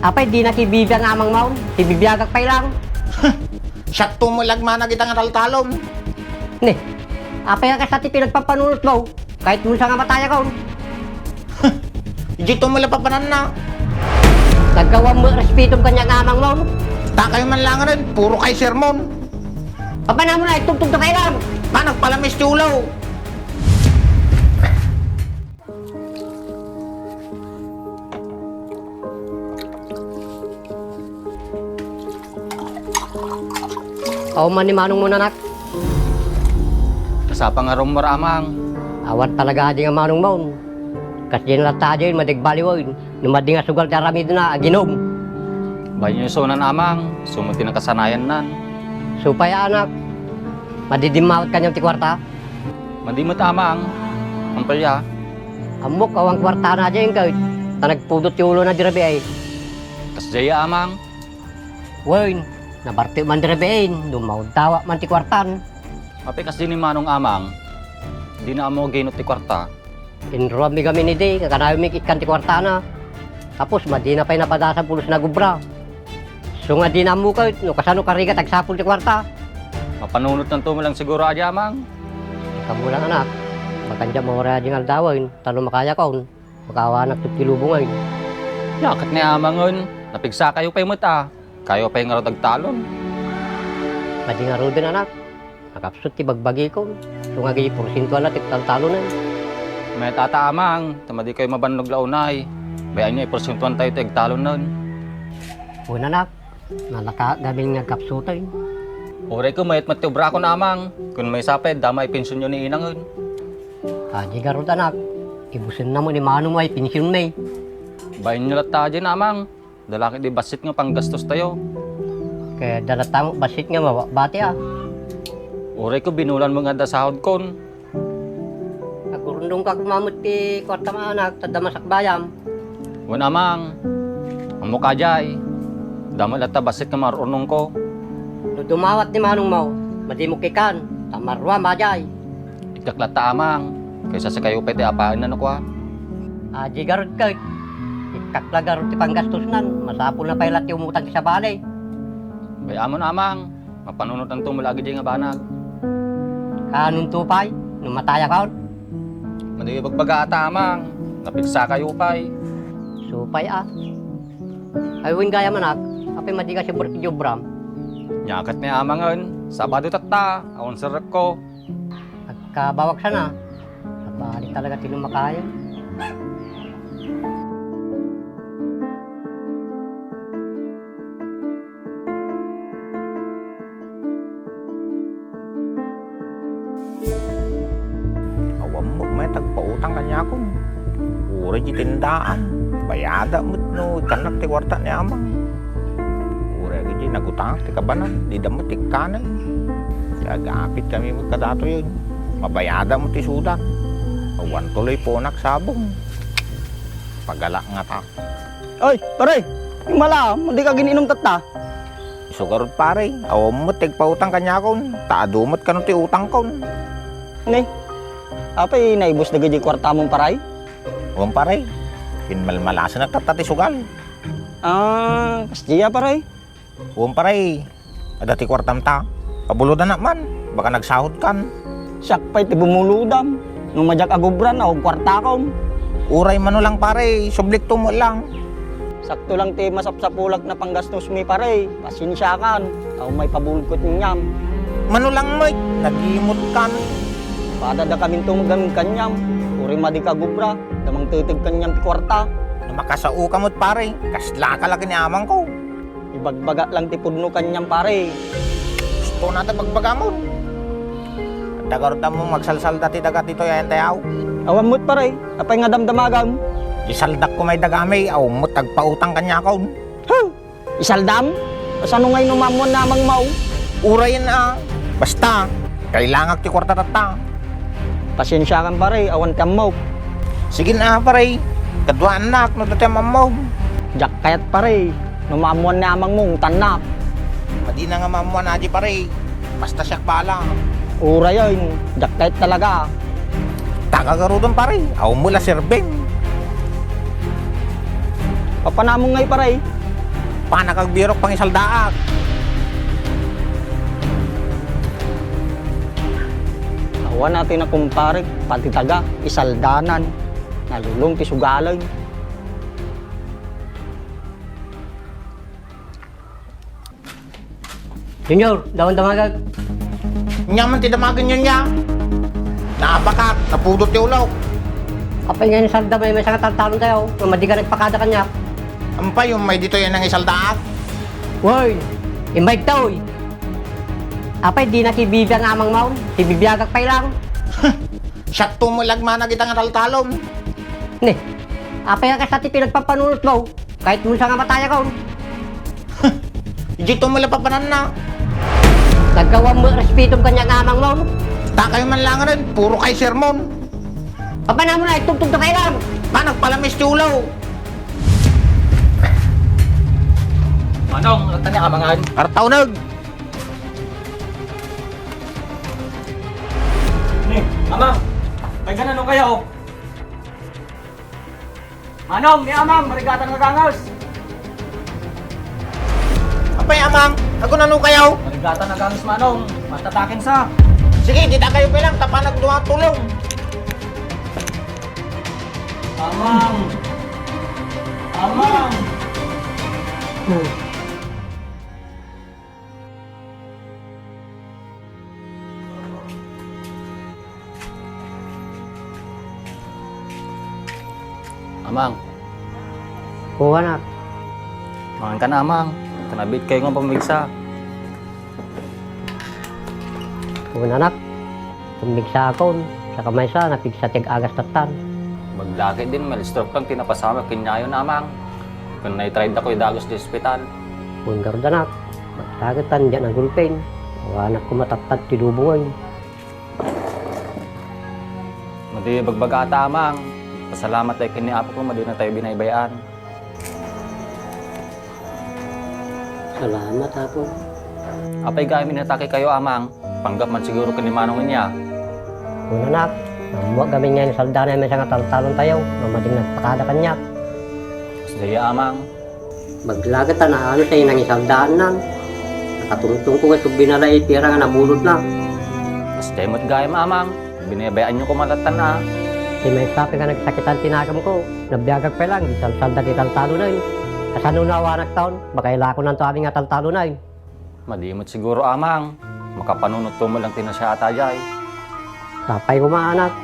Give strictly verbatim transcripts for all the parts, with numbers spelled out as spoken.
Apay, dina ti bibiag nga amangmon? Ti bibiagak pay lang. Siakto met la agmanag ita nga taltalon. Ne, apay a kasta ti pinagpapanunotmo? Kahit mo sa nga matayakon. Idiay to met la papananna. Nagawam met respetom kaniak nga amangmon. Takayo man langanen, puro kay sermon. Papanamon na, itugtugto kay lang. Managpalamis ti ulo. Awan man ni manongmon, anak. Kasapa nga rumor, amang. Awan talaga adi nga manongmon. Kasdiay latta adi, madi agbaliwen. No madi nga sugal ti aramidna, aginum. Bainyo isunan, amang. Isu met ti nakasanayannan. Supay, anak. Madi dimmawat kaniam ti kuarta? Madi met, amang. Ampay a? Ammok, awan kuartana diay ket ta nagpudot ti ulona di rabii. Kasdiay, amang. Wen, nabartek man di rabii, dumawdawat man ti kuartan. Apay kasdi ni manong, amang? Dina ammo aginut ti kuarta. Inruammi gamin idi nga kanayonmi ikkan ti kuartana. Tapos, madina pay napadasam pulos nagubra. Isu nga dina ammo ket no kasano karigat agsapul ti kuarta. Mapanunotnanto met lang siguro adi, amang. Ikaw mo lang, anak. Bakandiam a uray adi nga aldawen, ta no makayakon, makaawanakto ti lubongen. Nia ket ni amangen, napigsakayo pay met a. Kayo pay ngarud agtalon. Madi ngaruden, anak. Nakapsut ti bagbagikon. Isu nga adi porsientoan la ti agtaltalonen. Mayat ata, amang, ta madi kayo mabannog la unay. Bay-anyo a porsientoantayo ti agtalonen. Wen, anak, nalakaak gamin nga agkapsuten. Uray ket mayat met ti obrakon, amang. Ken maysa pay, dama a pensionyo ni inangen. Adi ngarud, anak, ibusenna met ni manongmo a pensionmi. Bainyo latta adi, amang. Dala ket di bassit nga panggastostayo. Ket dala ta met bassit nga mabati a. Uray ket binulan met nga adda sahudkon. Agurnongka koma met ti kuartam, anak, ta adda masakbayam. Wen, amang. Ammok a diay. Dama latta bassit nga marurnongko. No dumawat ni manongmo, madimok ikkan, ta maruam a diay. Ikkak latta, amang. Kaysa sikayo pay ti apaenna no kua. Adi garud ket, ikkak la garud ti panggastosnan, masapulna pay la ti umutang ti sabali. Bay-amon, amang. Mapanunotnanto met la adi nga banag. Kanonto pay, no matayakon? Madi ibagbaga ata, amang. Napigsakayo pay. Supay a. Ay, wen gayam, anak. Apay, madi ka simmurot iti obram? Nia ket ni amangen, Sabado tatta, awan serrekko. Agkabawag sana. Sabali talaga ti lumakaya. Awan met met agpautang kaniakon. Uray di tindaan, bayadak met no ikkannak ti kuarta ni amang. Uray ket di nagutangak ti kabanan, dida met ikkanen. Ti agapitkami met kadatoyen, mabayadak met ti suda. Awan tuloy punak sabong. Pagala ngata. Oy, pare! Mala, madi ka gin-inum tatta? Isu garud, pare, awan met ti agpautang kaniakon, ta adu met kano ti utangkon. Ne, apay naibus dagiti kuartamon, pare? Wen, pare, pinmalmalasenak tatta ti sugal. Ah, kasdiay, pare. Wen, pare, adda ti kuartam ta. Pabulodanak man, baka nagsahudkan. Siak pay ti bumulodam. No madiak agubra, awan kuartakon. Uray mano lang, pare, sublikto met lang. Sakto lang ti masapsapulak a panggastosmi, pare. Pasensiakan. Awan maipabulodko iti kaniam. Mano lang met, nagimutkan. Padadakaminto met gamin kaniam. Uray madi ka agubra, adda mangteted kaniam ti kuarta. No makasaoka met, pare, kaslaka la ken ni amangko. Ibagbagak lang ti pudno kaniam, pare. Gusto na ta bagbagamon. Adda garud ammom agsalsalda ti daga ditoy a entayaw? Awan met, pare. Apay nga damdamagam? Isaldak koma ti dagami, awan met agpautang kaniakon. Huh! Isaldam? Kasano ngay no maammuan ni amangmo? Urayen a. Basta, kailangak ti kuarta tatta. Pasensiakan, pare, awan ti ammok. Sige na, pare. Kaduaannak no adda ti ammom. Diak kayat, pare. No maammuan ni amangmo, ingutannak. Madina nga maammuan adi, pare. Basta siak bahala. Urayen, diak kayat talaga. Taga garuden, pare. Awan met la serbem. Papanamon ngay, pare. Panak agbirok pangisaldaak. Awan a ti nakumparik, pati taga, isaldanan. Nalulong ti sugalen. Junior, dawon damagek. Ania man ti damagenyo nia? Naabakak, napudot ti ulok. Apay nga inisaldam a maysa nga taltalon tayo, nga madi ka nagpakada kaniak? Ampay, ummay ditoy a nangisaldaak? Woy, immay ditoy. Apay, di na ti bibiag nga amang maon, ti bibiagak pay lang. Siakto met la agmanag ita nga taltalon. Ne, apay nga kasta ti pinagpapanunotmo? Kahit mo siya nga matayakon. Idiay to mo la papananna. Nagawam mo respeto kanya nga amang mo. Takay man lang rin, puro kay sermon. Papanamo na, itugtog to kay lang. Pa, nagpalamis ti ulo. Manong, ang tanya amangan. Artaunag. Ni, amang, may ganano kayo? Manong, ni amang, marigatan nga gangas. Apay, amang, agunano kayo? Marigatan nga gangas, manong. Matatakin sa. Sige, dita kayo pa lang, tapanag duha tulong. Amang. Amang. Amang. Oo, anak. Mangan ka na, Amang. Kanabit kayo nga pamigsa. Oo, anak. Pamigsa akon. Saka maysa, napigsa ti ag-agas tattan. Maglaki din, mal-stroke lang, ti napasamak kenyayon, Amang. Kun naitraid ako, idagos di ospital. Kun garud, anak. Magtagetan, diyan ang gulpen. Awanak ko matattan ti lubong, ay. Madi bagbagata, Amang. Pasalamat tayo ken ni Apo ko, madi na tayo binaybay-an. Salamat, Apo. Apay gayam inatake kayo, Amang? Panggap man siguro ken ni Manong inya. Kuna, nak, nammuak gamin nga insaldanay maysa nga taltalon tayo, nga mading nagpakada kaniak. Kasdiay, Amang. Maglaget a naano ti nangisaldaannan. Nakatungtong ko nga subbinalay ti ira nga nabunotna. Kasdiay met gayam, Amang. Binebay-anyo koma lattan a. Ti maysa pay nga nagsakitan ti nakemko, nabiagak pay lang, di salsalda ti taltalonen. Kasano no awanak taon, makailako nanto amin nga taltalonen. Madi met siguro, Amang. Makapanunot to met lang ti nasiaata jay. Sapay koma, anak,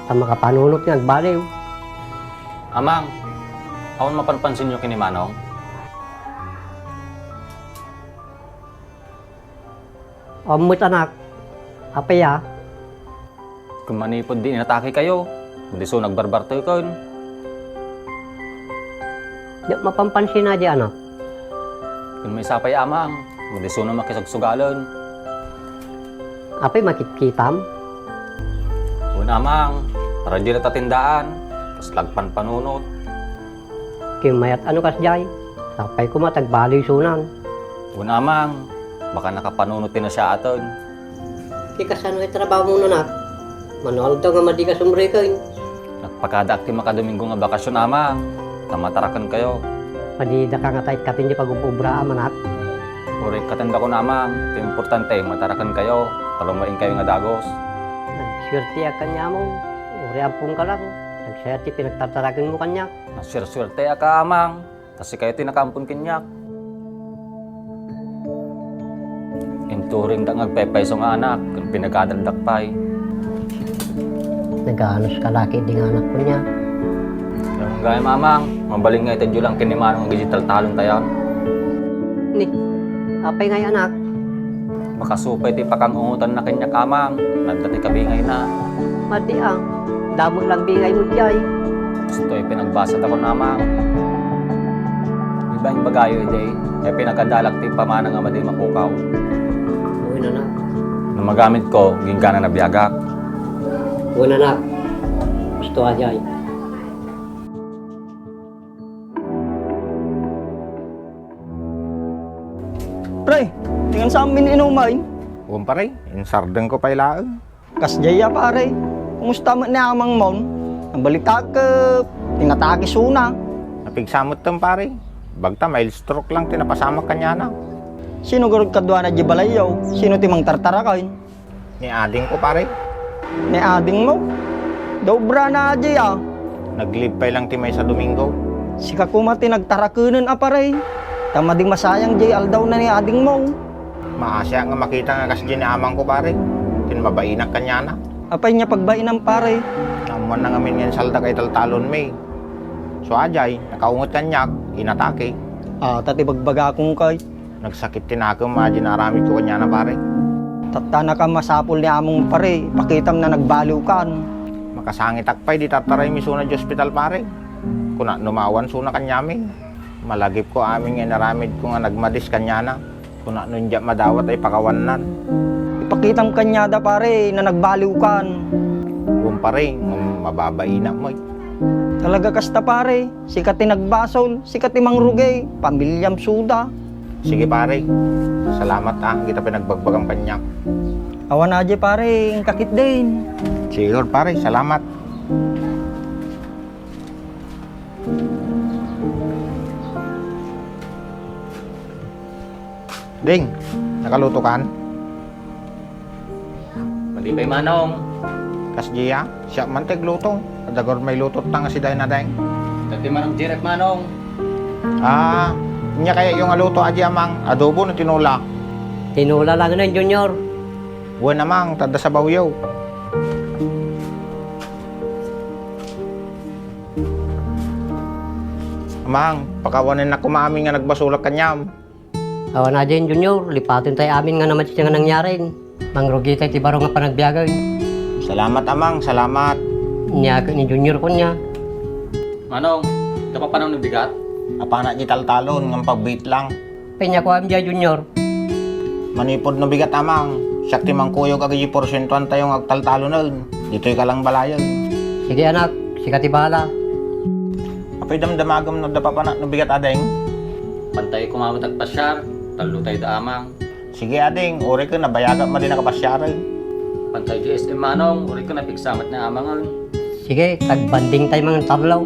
ta makapanunot nga agbaliw. Amang, awan mapanpansinyo ken ni Manong? Awan met, anak. Apay a? Kun manipud di inatake kayo, diso nagbarbarteken. Diak mapanpansin a di, anak. Kun maysa pay, Amang, diso na makisagsugalan. Apay makitkitam? Wen, Amang, radyo na tatindaan, kas lagpan panunot. Ken mayat a no kasdiay, sapay koma ta agbaliw isunan. Wen, Amang, baka nakapanunot ti nasiaaten. Ti kasano ti trabaho mo, anak? Manual daw nga madi ka sumreken. Nagpakadaak ti makadomingo nga bakasyon, Amang, ta mataraken kayo. Madi daka nga ta ikkaten ti pagub-ubraam, anak. Uray ikkaten dakon, Amang, ti importante, mataraken kayo, ta lumaing kayo nga dagos. Nagsuerteak kaniak, Among. Uray ampon ka lang. Nagsayat ti pinagtartaraken mo kaniak. Nasuersuerteak a, Amang, ta sikayo ti nakaampon kaniak. Inturingdak nga agpaypayso nga anak, ken pinagadaldak pay. Naganos ka laki di nga anak ko niya. Ngem gayam, Amang, mabalin nga itedyo lang ken ni Manong nga idiay taltalon tayo. Ni, apay ngay, anak? Makasupay ti pakangungotanna kaniak, Amang. Nadda ti kabingayna. Madi a, damo lang bingay mo diay. Kastoy pinagbasada kon, Amang. Ibagbagayo idi, nga pinakadalak ti pamana nga madi mapukaw. Wen, anak. No magamit ko, ginggana nabiagak. Wen, anak. Gusto a diay. Pre, tingan sa amin inumain. Wen, pare, insardeng ko pay laeng. Kasdiay a, pare. Kumusta met ni Amang Mon? Nabalitak, eh, tinatagis una. Napigsa met ten, pare. Bagta, mild stroke lang ti napasamak kaniana. Sino garud kaduana di balayyo? Sino ti mangtartaraken? Ni adingko, pare. Ni adingmo? Daw obrana a di a. Nag-leave pay lang ti maysa Domingo. Sika koma ti nagtarakenen a, pare. Ta madi masayang di aldawna ni adingmo. Maasiak nga makita nga kasdi ni amangko, pare. Ken mabainak kaniana. Apay nga pagbainam, pare? Ammoanna ngamin nga insaldak a italtalonmi. So, ajay, nakaunget kaniak, inatake. Ah, ta ti bagbagakon kay. Nagsakit ti nakem a di naaramidko kaniana, pare. Tatta, naka masapul ni among, pare, ipakitam na nagbaliwkan. Makasangitak pay, di tartaraymi suna di ospital, pare. Kuna no maawan suna kaniamin. Malagipko amin nga inaramidko nga nagmadis kaniana. Kuna no diak madawat ay pakawannan. Ipakitam kaniada, pare, na nagbaliwkan. Wen, pare, ngem mababainak met. Talaga kasta, pare. Sika ti nagbasol, sika ti mangrugi, pamiliam suda. Sige, pare. Salamat, ah, ita pinagbagbagam kaniak. Awan a di, pare, inka ketdin. Sige, pare, salamat. Ding, nakalutokan? Madi pay, Manong. Kasdiay, siak man ti agluto. Adda garud mailutotta nga sidain a, Ding. Dati Manong Jerep, Manong. Ah, ania kayatyo nga luto, adi, Amang? Adobo no tinola? Tinola lang, Junior. Wen, Amang, ta adda sabawyo. Amang, pakawanennak koma amin nga nagbasolak kaniam. Awan a diay, Junior, lipaten tay amin nga namadis nga nangyari. Mangrugi tay ti baro nga panagbiagen. Salamat, Amang, salamat. Nia ket ni Junior kunia. Manong, ita papanam no bigat? Apanak ti taltalon, ngem pagbiit lang. Apay nga kuam diay, Junior? Manipud no bigat, Amang, siak ti mangkuyog a gayi porsientuan tayo nga agtaltalonen. Ditoy ka lang balayen. Sige, anak, sika ti bahala. Apay damdamagem no adda papanak no bigat, Ading? Pantay koma met agpasiar, tallo tayo da, Amang. Sige, Ading, uray ken nabayagak madi nakapasiaren. Pantay di S M, Manong, uray ken napigsa met ni Amangen. Sige, tagbanding tayo mangan tablaw.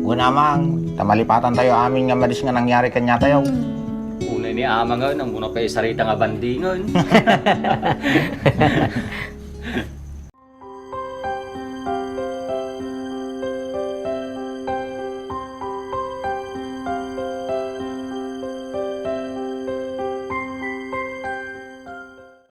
Wen, Amang, ta malipatan tayo amin nga madis nga nangyari kaniatayo. Unay ni Amangen, ammona pay sarita nga bandingen.